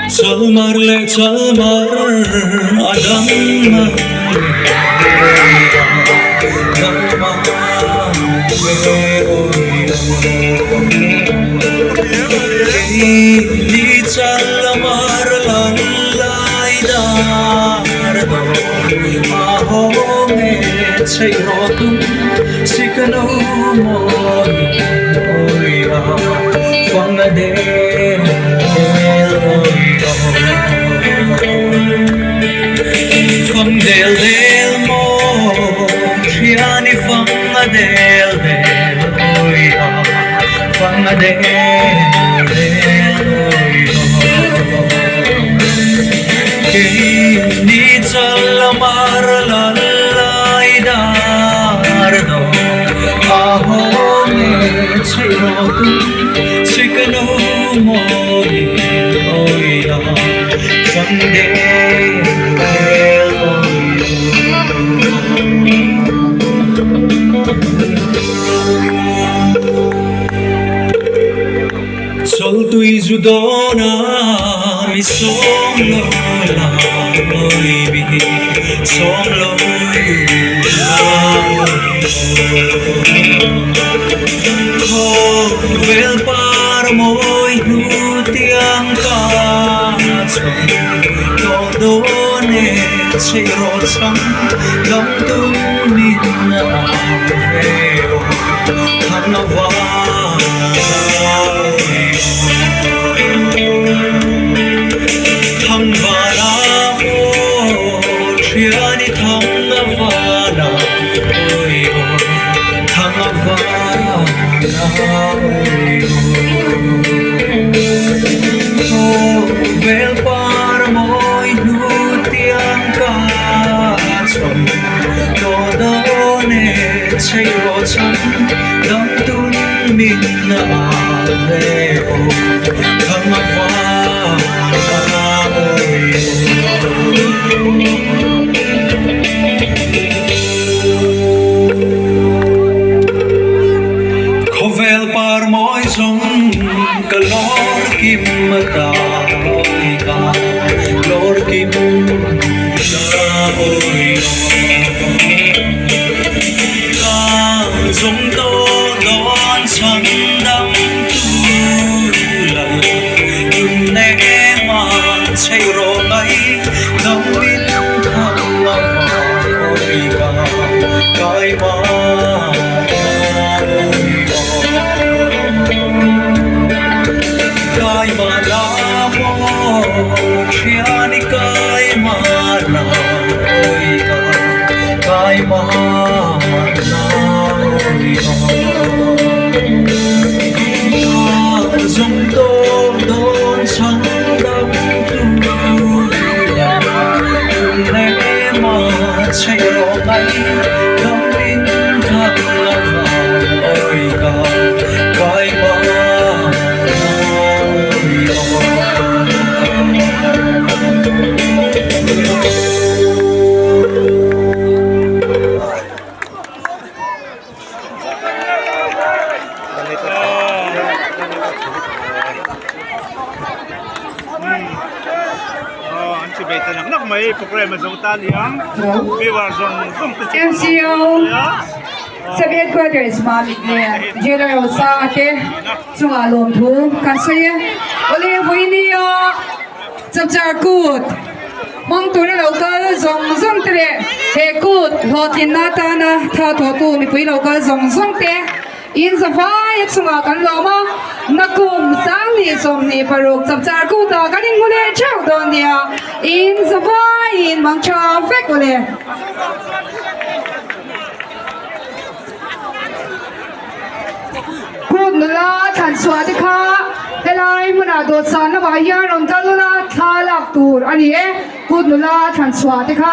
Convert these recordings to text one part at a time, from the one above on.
Chalmar leh chalmar a dang ngang Keini chalmar lan lai dar dawn a hawng e chheih rawh tum sikno mawi mawi a fang a del del awi aw Fang del del maw thiani fang a del del awi a fang a del del awi aw Keini chal a mar lal lai dar dawn a hawng e chheih rawh tum sikno mawi awi a fang del del awi Chawltui zu dawn a mi sawm lo la awi mi sawm lo la Khawvel par mawi hnu tiang ka chhawm tawh dawn e chheih rawh chang dam tum min a ve aw thang a vang Thang vala aw thiani thang a vala awi aw thang a vala awi aw Khawvel par mawi hnu tiang ka chhawm tawh dawn e chheih rawh chhan dam tun min a ve aw thang a vang a awi Khawvel par mawi zawng ka lawr kim ta awi ka lawr kim ta awi Ka zawng tawh dawn chhan dam tur lo Tunne ema chheih rawh mai dam in thang a vang awi ka kai ma Kai ma la maw thiani kai ma la awi ka kai ma la awi Ka zawng tawh dawn chhan dam tur la Tunne ema chheih rawh mai dam in thak la vang awi ka kai ma la awi MCO Sub Headquarters Mamit leh General Sanga te chungah lawmthu kan sawi a. Awle vawinia Chapchar Kut hmang tura lo kal zawng zawng te leh he kut hlawhtlinna atana tha thawhtu mipui lo kal zawng zawng te In zavai a chungah kan lawm a, nakum 20 26 chapchar kutah kan inhmu leh theuh dawn nia, in zavaiin mang tha vek aw le. Kut nula thlan chhuah te kha helai hmunah dawhsan lamah hian rawn kal ula thla lak tur a ni e, kut nula thlan chhuah te kha.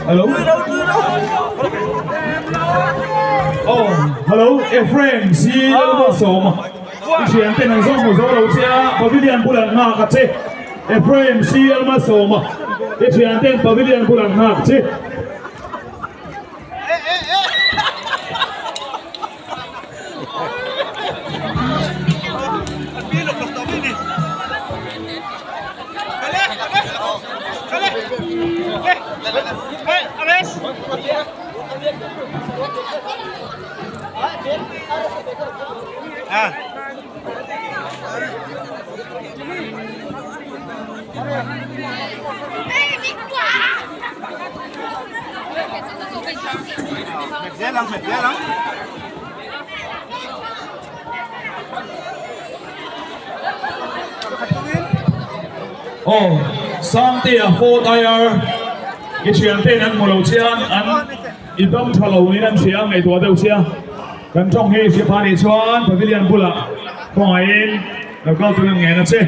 Hello Oh hello Ephraim si Lalmalsawma i thian ten an zawng hmu zo lo che a pavilion bulah nghak a che Ephraim si Lalmalsawma i thian ten pavilion bulah nghak che. Aw Sangtea Fort IR i thian ten an hmu lo chian an i dam tha lo niin an hria ngaihtuah deuh sia kan tawng hi hriapha nih chuan pavilion bulah kawngaihin lo kal tur an ngen a che.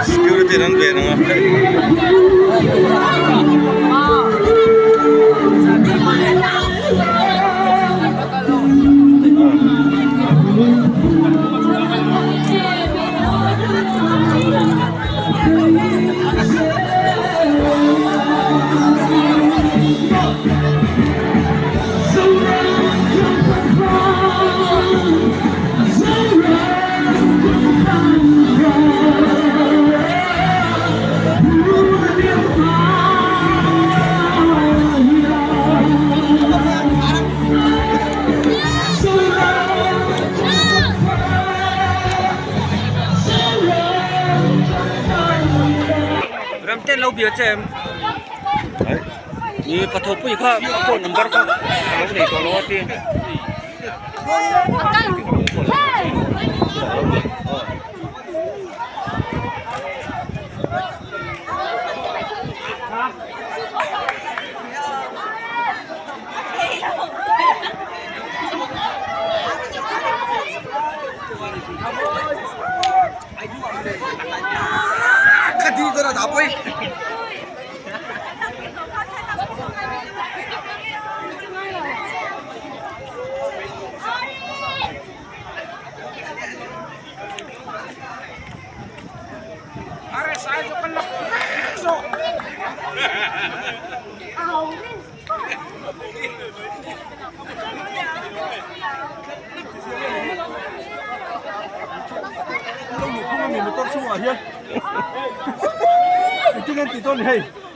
Security an ven ang a. Ten lo bia che em? Ni pathawpui kha phone number kha ka lo nei tawh lo a ti.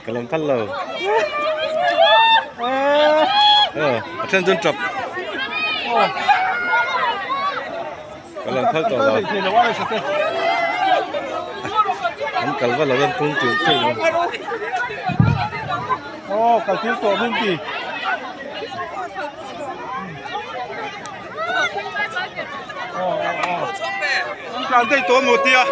Ka lang phal lo. A then chuan tap. Ka lang phal tawh lo. An kal va lo an pung tir tir. Aw kal tir tawh min ti. An tlan daih tawh maw tia.